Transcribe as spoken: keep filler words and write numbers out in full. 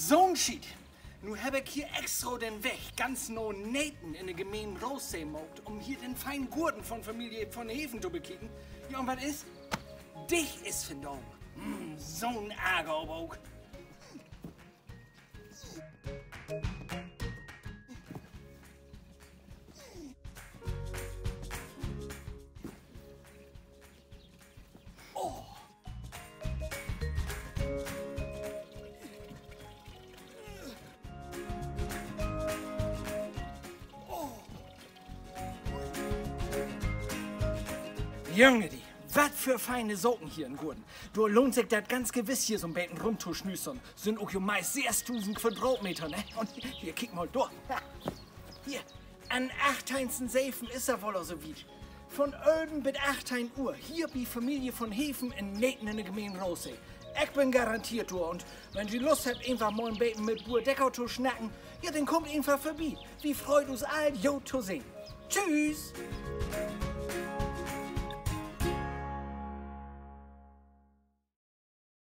So'n Schiet. Nu heff ik hier extra den Weg ganz na Neten in de Gemeen Roossee maakt, um hier den feinen Goorn von Familie von Heven to bekieken. Ja, un wat is? Dicht is vandaag. Hm, so'n Arger aver ok. Junge, di, wat för feine Saken hier in Goorn. Dor lohnt sik dat ganz gewiss, hier so'n beten rumtosnüstern. Sünd ok jo meist sössdusend Quadratmeter, ne? Un hier, kiek mal dor. Hier, an achteihnten Seven is dat woller so wiet. Von ölven bit achtteihn Uhr, hier bi Familie von Heven in Neten in de Gemeen Roossee. Ik bün garanteert dor, un wenn ji Lust hebbt, eenfach mal en beten mit Buur Decker to snacken, ja, denn kummt eenfach vörbi. Wi freut us all, jo to sehn. Tschüss!